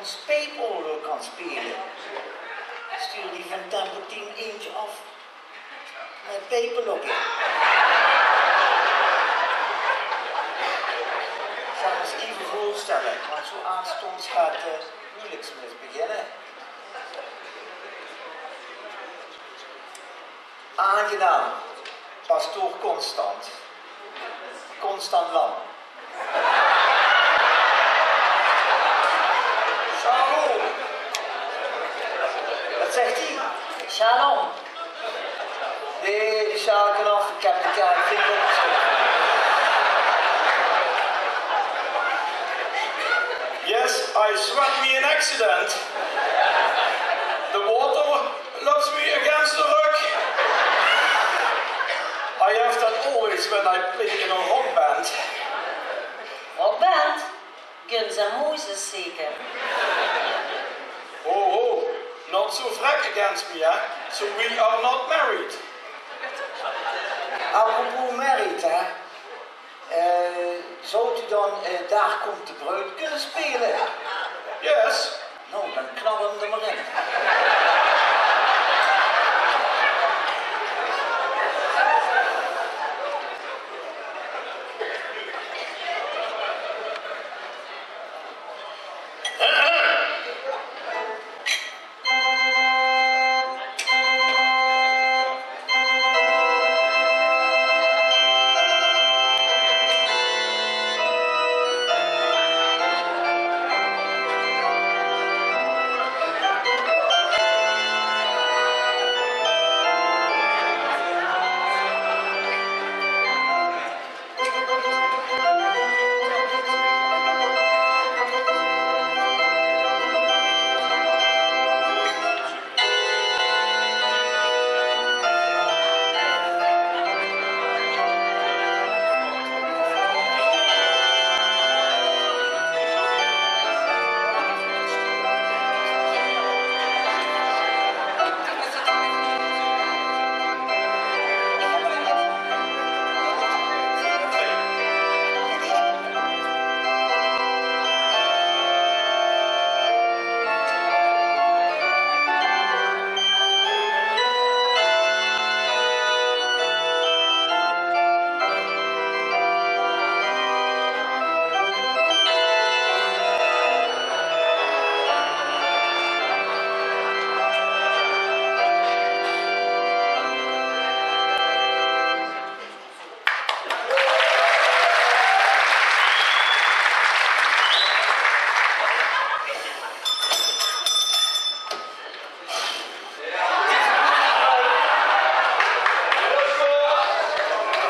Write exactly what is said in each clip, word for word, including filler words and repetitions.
Speeporgel kan spele. Stuur die van Tempo tien eentje af met peperlokken. Zal ens eve veurstelle, want zo aanstonds gaat de huwelijksmis beginne. Aangenaam, pastoor Constant. Constant Lam. Shalom. Wat zegt hij? Shalom. Nee, die sjaal kan af. Ik heb de kerk flink opgeschud. Yes, I sweat me an accident. The water loves me against the rock. I have that always when I play in a rock band. Rock band? Guns N' Roses zeker? Ho, ho, not so vrek against me, hè. So we are not married. Apropos married, hè. Eh, zouwt u dan, eh, Daar komt de bruid kunnen spelen? Yes. Nou, dan knallen we hem er maar in.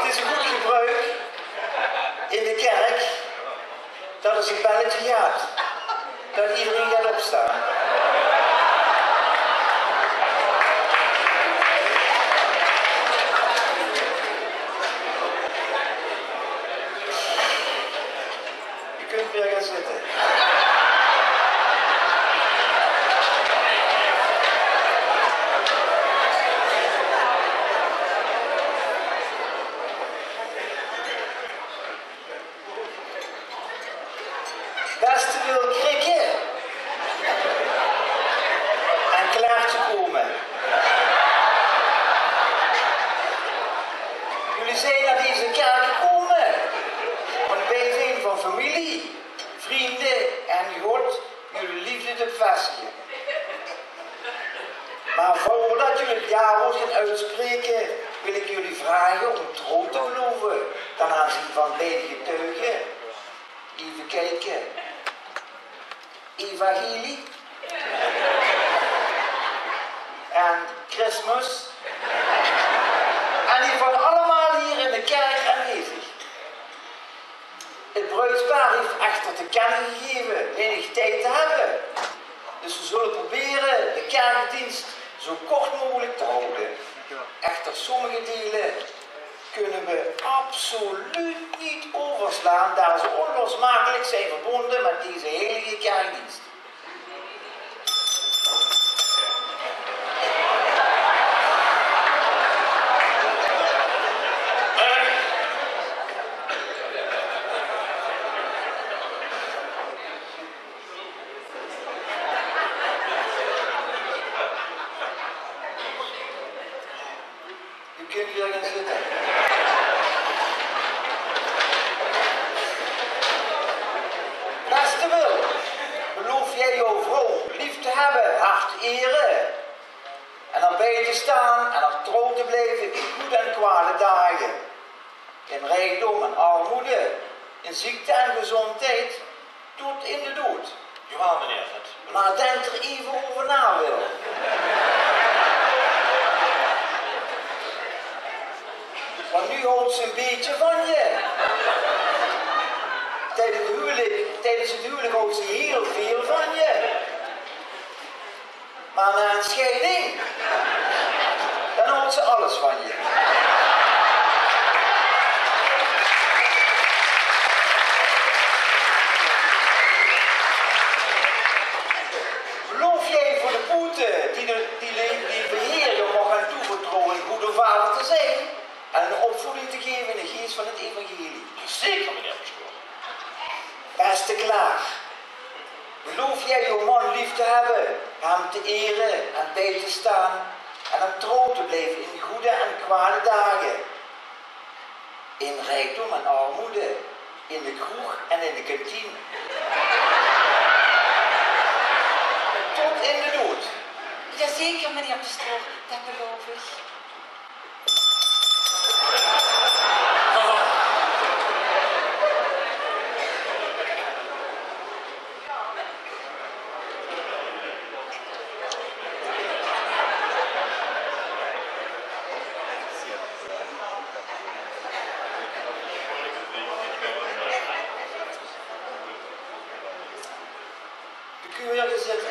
Het is een goed gebruik in de kerk dat als het belletje gaat, dat iedereen gaat opstaan. Je kunt weer gaan zitten. Beste Wil Krikke en Klaartje Kome. Jullie zijn naar deze kerk gekomen om bij te zijn van familie, vrienden en God jullie liefde te bevestigen. Maar voordat jullie het jawoord gaan uitspreken, wil ik jullie vragen om trouw te geloven ten aanzien van beide getuigen. Even kijken. Evangelie. En Christmas. En die van allemaal hier in de kerk aanwezig. Het bruidspaar heeft echter te kennen gegeven weinig tijd te hebben. Dus we zullen proberen de kerkdienst zo kort mogelijk te houden. Echter, sommige delen kunnen we absoluut niet overslaan, daar ze onlosmakelijk zijn verbonden met deze heilige kerkdienst. höbbe, häör te ere en häör bie te staon en häör trouw te blieve in gooj en kwaoj daag, in riekdom en armoede, in ziekte en gezóndheid, tot in de dood. Jawaal, meneer, det... Mer dink d'r effe euver nao, Wil. Want noe houwt ze ein bietje van dich. Tiedes 't huwelik, tiedes 't huwelik houwt ze hieël väöl van dich. Mer nao ein scheiding, dan houwt ze alles van dich. Beloof dich veur de boete die de, die de, die de Heer dich maag gaon toevertrouwe, ein gooje vader te zeen en ein opvoeding te gaeve in de geis van 't evangelie? Zeker, meneer pastoor. Bèste Klaar, beloof dich eur man leef te höbbe, häör te ere en bie te staon en häör trouw te blieve in gooj en kwaoj daag, in riekdom en armoede, in de kroeg en in de kantien, tot in de dood? Jazeker, meneer pastoor, det beloof ich. De keur gezet.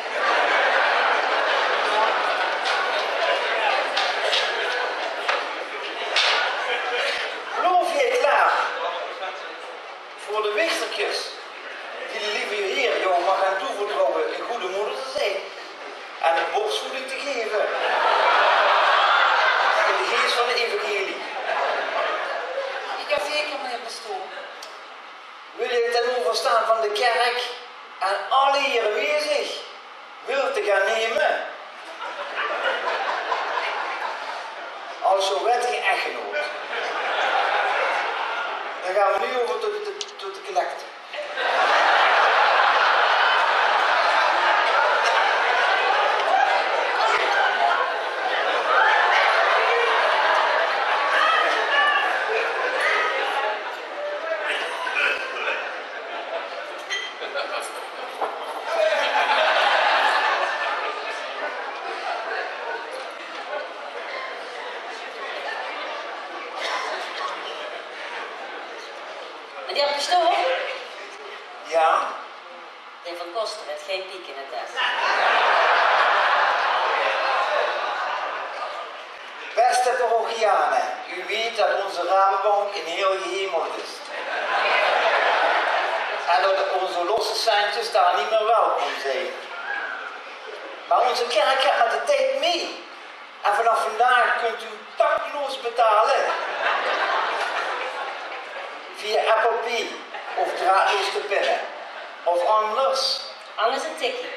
Beloof dich, Klaar, veur de wichterkes die de lieve Heer dich maag gaon toevertrouwe, ein gooje moder te zeen en ein borsvoeding te gaeve in de geis van 't evangelie? Jazeker, meneer pastoor. Wils dich ten euverste van de kèrk en alle hie aanwezig, Wil te gaon numme es zoe'n wettige echtgenoot? Dan gaon v'r noe euver tot de, tot de collecte. Meneer pastoor? Jao? De Van Koster haet gein piek in 't tes. Bèste parochiane, geer wèt det ózze Rabobank in hieël gehemeld is. En det ózze losse centjes dao neet mieë welkom zeen. Mer ózze kèrk geit mit de tied mit. En vanaaf vandaag kint geer takloos betale via Apple Pay of draadloos te pinne. Of angers. Angers ein tikkie.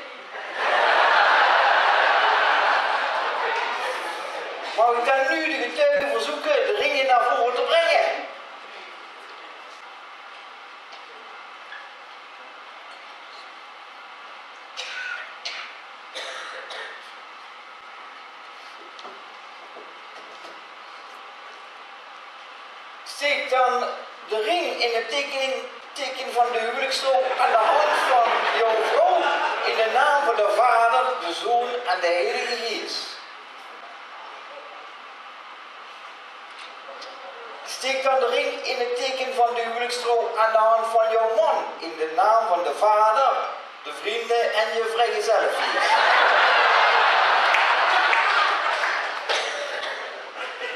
Maag ich dan noe de getuige verzeuke de ring nao vore te bringe? Steek dan de ring in 't teken, teken van de huwelijkstrouw aan de hand van jouw vrouw in de naam van de Vader, de Zoon en de Heilige Geest. Steek dan de ring in 't teken van de huwelijkstrouw aan de hand van jouw man, in de naam van de Vader, de vrienden en je vrijgezellen.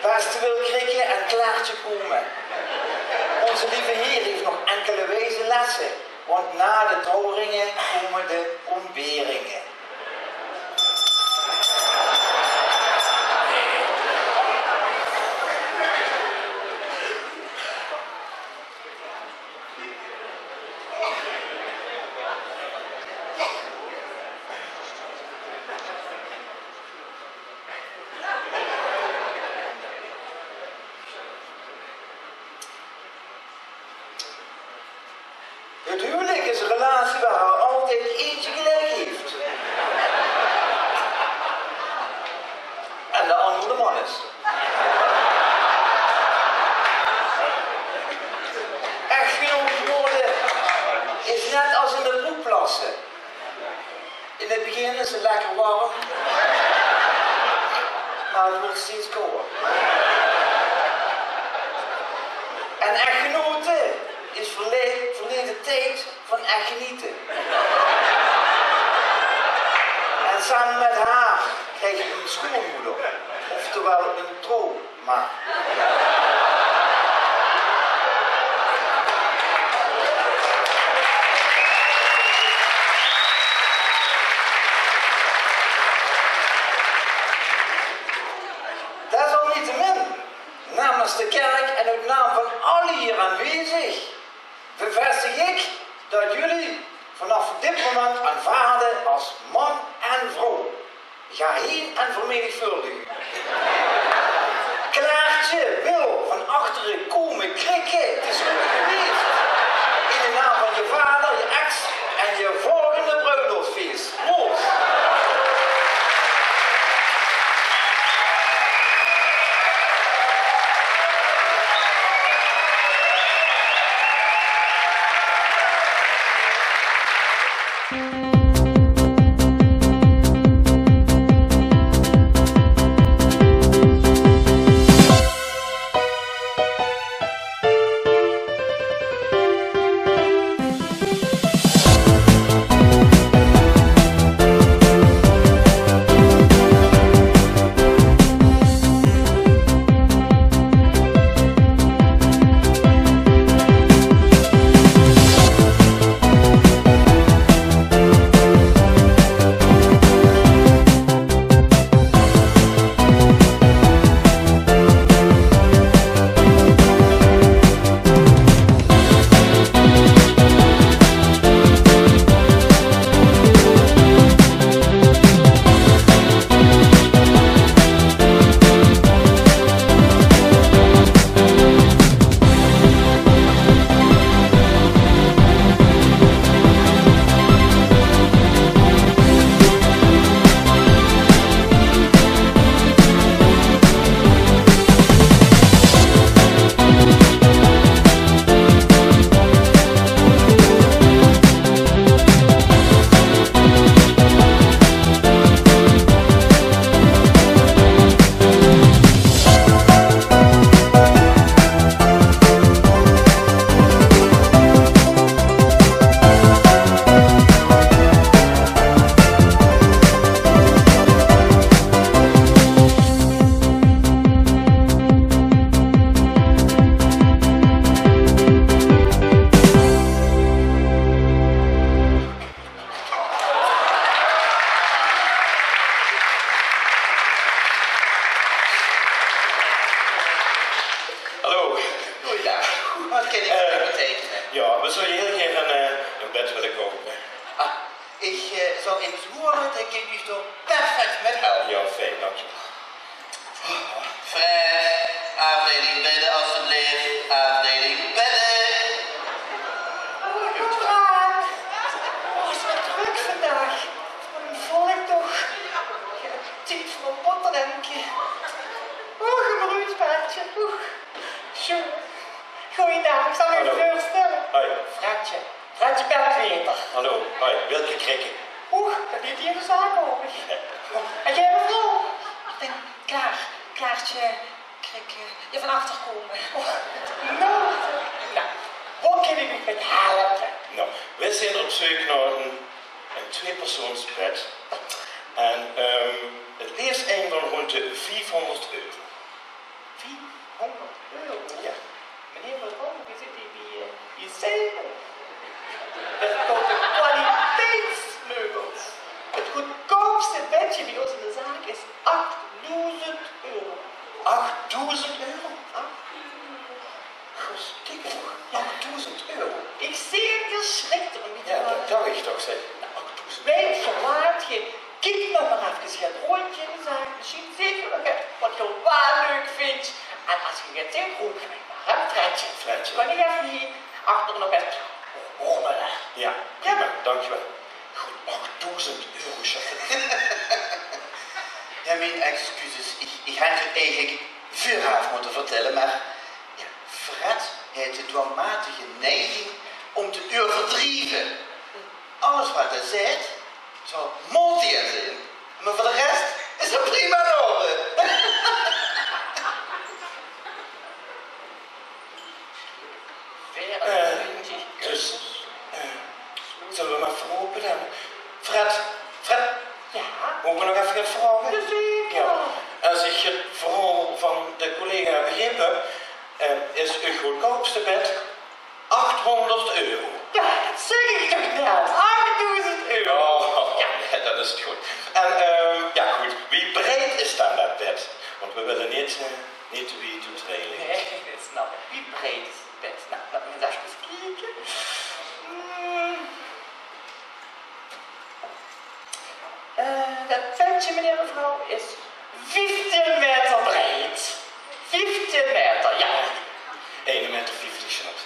Bèste Wil Krikke en Klaartje Kome, ózze lieve Heer haet nog inkele wieze lesse, want nao de trouwringe kome de óntberinge. Het huwelijk is een relatie waar er altijd eentje gelijk heeft. In 't begin is 't lekker werm, mer 't wuuert steeds kouwer. En echtgenote is verle-, verleden tijd van echt geniete. En same mit häör krieg ich ein schoonmoeder, oftewel ein trouw- Mer desalniettemin, namens de kerk en oet naam van alle hier aanwezig, bevestig ik dat jullie vanaf dit moment aanvaarden als man en vrouw. Ga heen en vermenigvuldig u. Klaartje wil van achteren komen krikken. Het is goed geweest. In de naam van je vader, je ex en je volgende bruiloftsfeest. Proost. Hallo. Goeiedag. Wat kan ik voor u betekenen? Ja, we zouden heel graag een, eh, een bed willen kopen. Ah, ik, eh, zal even zoeken, dan kan ik u toch perfect met helpen. Ja, fijn, dank je. Fred, afdeling bedden alstublieft, afdeling bedden. Goedemorgen. Oh, is wat druk vandaag. Wat een volk toch. Geen tijd voor een potterenke. Oeh, gebroeid paardje. Oeh. Zo. Goeiedag, ik zal u voorstellen. Hoi. Fredje. Fredje Bergweter. Hallo, hoi, welke krikken? Oeh, dat is hier de zaak over. En jij mevrouw? Ik denk, klaar, Klaartje, krikken. Je van achter komen. Oh, nou, nou, wat kan ik u met helpen? Nou, we zijn op zoek naar een, een tweepersoonsbed. En ehm, het liefst een van rond de vijfhonderd euro. Vijfhonderd euro? Ja. Meneer, mevrouw, we zitten hier bij, bij Zeilen. Dat is toch de kwaliteitsmeubels. Het goedkoopste bedje bij ons in de zaak is achtduizend euro. Achtduizend euro? Achtduizend euro. Godstikke, achtduizend euro. Ik zie het, je schrikt er een beetje van. Ja, dat dacht ik toch, zeg. Achtduizend. Wij verlaten je Kiek nog maar even hier rondje in de zaak. Misschien zit je nog iets wat je wel leuk vindt. En als je het zit, roep je mij maar, hè, Fredje. Fredje. Kan ik even hier achter nog eens rommelen? Ja, prima. Dankjewel. Goed, achtduizend euro, chef. Ja, mijn excuses. Ik, ik had het eigenlijk vooraf moeten vertellen, maar ja, Fred heeft de dwangmatige neiging om te overdrijven. Alles wat hij zegt, Zal mot die in zeen. Mer veur de res is 't prima in orde. Eh, dus, eh, zölle v'r mer verhaope dan? Fred, Fred, ja? Moge v'r nog effe get vraoge? Jazeker. Ja. Es ich 't verhaol van de collega begrepe höb, eh, is 't goodkoupste bed achthonderd euro. Ja, det zag ich toch net. Achdoezend euro. Oh, ja, det is good. En, eh, ja, good. Wie breid is dan det bed? Want v'r wille neet, eh, neet te wied oetreile. Nae, det snap ich. Wie breid is 't bed? Nou, laot mich ins effe kieke. Hmm. Eh, det bedje, meneer, mevrouw, is vieftien meter breid. Vieftien meter, ja. Eine meter vieftig, sjat.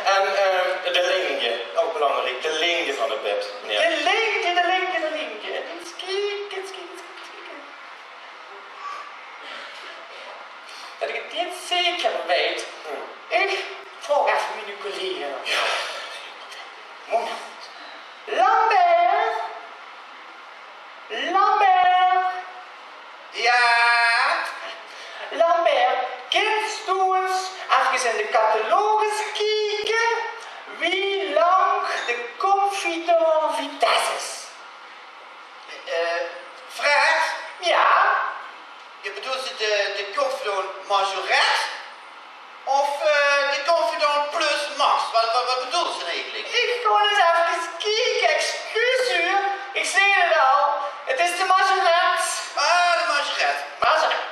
En, eh, de lengde, ouch belangriek, de lengde van 't bed. Ja. De lengde, de lengde, de lengde. Ins kieke, ins kieke, ins kieke. Det ich 't neet zeker weit. Hm. Ich vraog effe miene collega. Ja. Moment. Lambert? Lambert? Ja? Lambert, kins doe ins efkes in de catalogus kieke wie lank de Confident Vitesse is? Eh, Fred? Ja? Bedoels se de, de Confident Majorette? Of, eh, de Confident Plus Max? Waat, waat, waat bedoels se eigelik? Ich gaon ins efkes kieke, excuus huur. Ich zeen 't al. 't Is de Majorette. Ah, de Majorette. Majorette.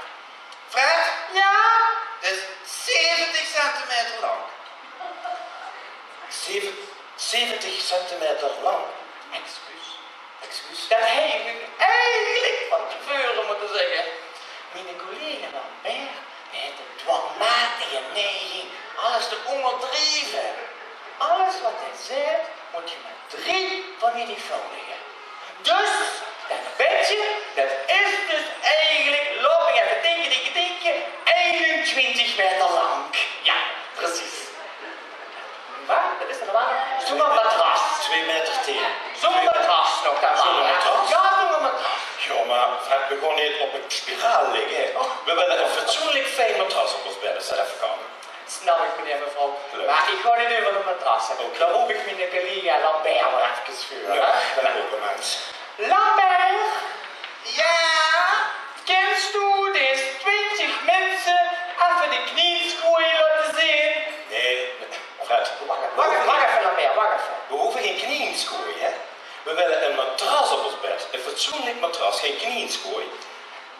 Fred? Ja? Det is zeventig centimeter lang. Zeve-, zeventig centimeter lang? Excuus. Excuus? Det haw ich eigelik van te veure mótte zègke. Miene collega Lambert haet ein dwangmatige neiging alles te óngerdrieve. Alles waat hae zaet, mót ge mer drievermenigvuldige. Dus, det bedje, det is dus eigelik, laot mich effe dinke, dinke, dinke, einentwintig meter lang. Ja, precies. Waat? Det is normaal. Zoe'n matras. Twee meter tien. Zoe'n matras nog dan. Zoe'n matras? Ja, zoe'n matras. Ja, mer Fred, v'r gaon neet op ein spiraal ligke. Oh. V'r wille ein fatsoenlik fijn matras op ós bed, es det effe kan. Snap ich, meneer, mevrouw. Leuk. Mer ich gaon neet euver de matras. Oké. Dao roop ich miene collega Lambert waal efkes veur, hè? Leuk, det is good, mins. Lambert! Ja? Kins doe dees twintig minse effe de knienskoeie laote zeen? Nae, Fred. Wach, wach, wach effe, Lambert, wach effe. V'r hove gein knienskoeie, hè? V'r wille ein matras op ós bed. Ein fatsoenlik matras, gein knienskoeie.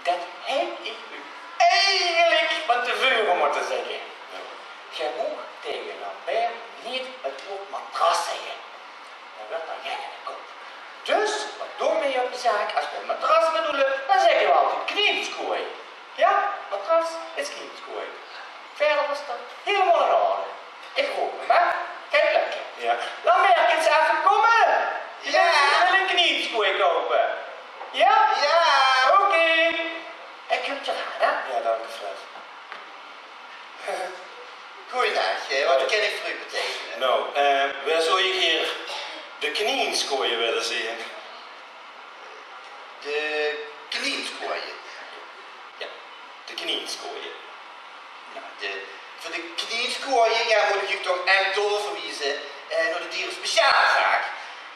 Det haw ich uch eigelik van te veure mótte zègke. Geer moogt taenge Lambert neet 't waord matras zègke. Dan wuuert 'r gek in de kop. Dus, waat doon v'r hie op de zaak? Es v'r matras bedoele, dan zègke v'r altied knienskoeie. Ja, matras is knienskoeie. Wiejer is 't hielemaol in orde. Ich roop 'm, hè? Kiek, lekker. Ja. Lambert, kins se effe kómme? Ja. Ich wil ein knienskoeie koupe. Ja? Ja. Oké. Ich kóm d'raan, hè? Ja, dank uch, Fred. Goojendaag, eh, waat kan ich veur uch beteikene? Nou, eh, veer zouwe gaer de knienskoeie wille zeen. De knienskoeie? Ja, de knienskoeie. Nou, de, veur de knienskoeie, ja, mót ich uch toch ech doorverwieze, eh, nao de dierenspeciaalzaak.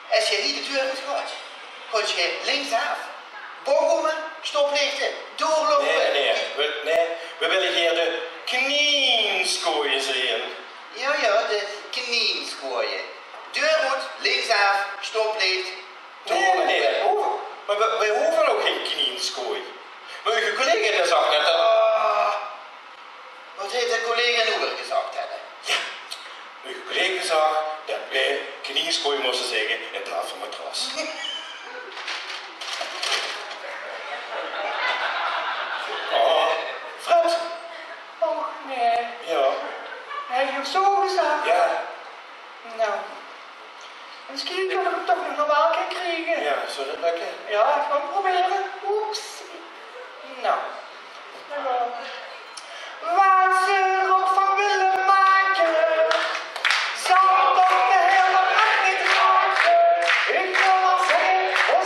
Es geer hie de deur oet gaot, gaot geer linksaaf, bónk óm, stoplichte, doorloupe. Nae, nae, v'r, nae, v'r wille gaer de knienskoeie zeen. Ja, ja, de knienskoeie. Deur oet, linksaaf, stoplicht, Nae, nae, nae, veer hove, mer veer, veer hove ouch gein knienskoeie. Mer uche collega dae zag net det... Ah, waat haet de collega noe weer gezag, hè? Ja, uche collega zag det veer knienskoeie móste zègke in plaats van matras. Oh, Fred. Och, nae. Ja. Haet 'r zo gezag? Ja. Nou. Mesjien kan ich 'm toch nog waal kriege. Ja, zölle v'r det doon? Ja, ich gaon 't probere. Oeps. Nou. Waat ze d'r ouch van wille make, zal 'm toch de hiele nach neet rake. Ich wil mer zègke,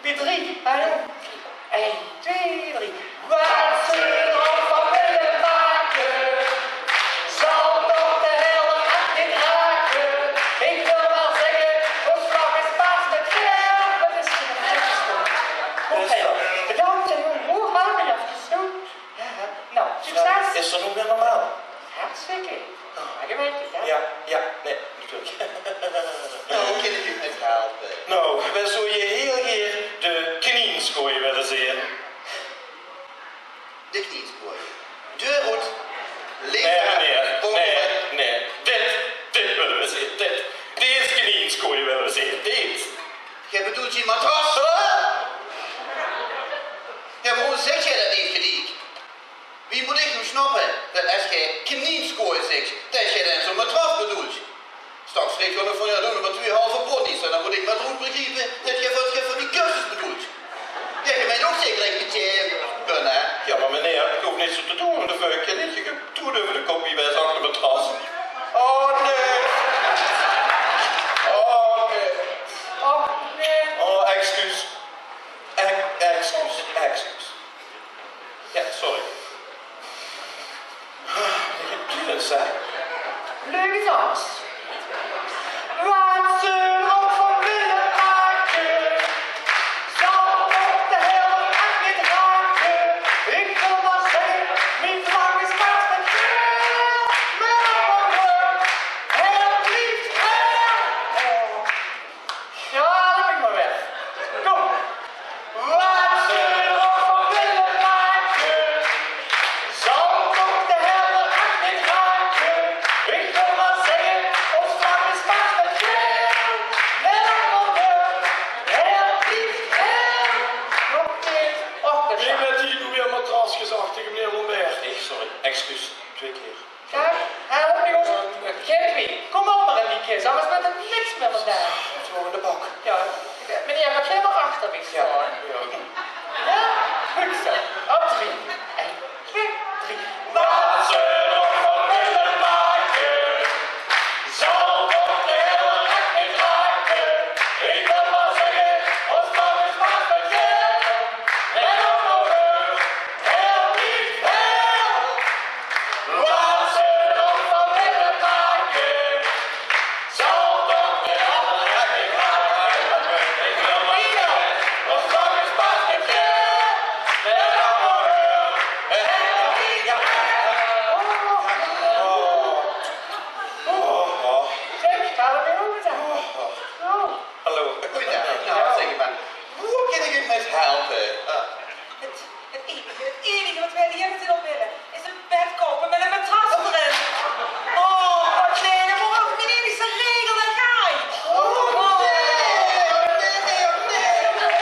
Bie drie, hallo. Ein, twee, drie. Waat ze d'r ouch van wille make, zal toch de hel ech neet rake. Ich wil mer zègke, ós vlag is paars mit gael. Waat is d'r? Oké, bedank en hoe, hoe hadde v'r det gezocht? Jao, noe, succes. Is 't noe weer normaal? Hartstikke. Jao, gemeente, jao. Jao, jao, nae, natuurlik. Noe, wie kin ich uch mit helpe? Noe, veer zouwe hieël gaer de knienskooi wille zeen. De knienskooi. Deur oet. Nae, meneer, nae, nae. Dit, dit wille veer zeen. Dit. Dees knienskooi wille veer zeen. Dees. Geer bedoelt die matras? Jao, waorom zègk geer det neet geliek? Wie mót ich noe snappe det es geer knienskooi zègk, det geer dan zoe'n matras bedoelt? Straks krieg geer nog van, jao, doe mer twieë halve ponnies en dan mót ich mer good begriepe det geer waat, geer van die cursus bedoelt. Geer meint ouch zeker det ich mit die kin, hè? Jao, mer meneer, ich hoof niks te doon, want dan veur ich neet. Doe euver de kop, wie bès achter de matras. Oh nae. Oh nae. Oh nae. Oh, excuus. Ex-, excuus, excuus. Jao, sorry. Tuurlik, zeg. Leuk is alles. Waat ze d'r ouch van wille make, zal toch de hel ech neet rake. Ich wil mer zègke, mien vlag is paars mit gael. Mer ouch leuk, hel blief hel. Oh. Jao, laot mich mer weg. Kóm. Waat ze d'r ouch van wille make, zal toch de hel ech neet rake. Ich wil mer zègke, ós vlag is paars mit gael. Mer ouch leuk, hel blief hel. Nog ein kier. Och, det is... Wae haet hie noe weer matras gezag taenge meneer Lambert? Ich, sorry, excuus, twieë kier. Zeg, help mich ós. Geer twieë. Kóm mer, Marieke. Angers weurt 't niks mieë vandaag. Gewoon in de bak. Jao. Meneer, gaot geer mer achter mich staon. Jao. Jao? Good zo. Op drie. Ein, twieë, drie. Waat ze d'r ouch van wille make, zal toch de hel ech neet rake. Ich wil mer zègke, ós vlag is paars mit gael. En ouch nog leuk, hel blief hel. Waat ze d'r ouch van wille make, zal toch de hel ech neet rake. Ós vlag is paars mit gael. Zeg, hallo. Hallo. Goojendaag. Noe, zèk mer, wie kin ich uch mit helpe? 't, 't enige, 't enige waat veer hie natuurlik wille, is ein bed koupe mit ein matras d'rin. Oh, waat leuk, dan mót ich mien enigste regel en gaai. Oh, nae, nae, nae, nae.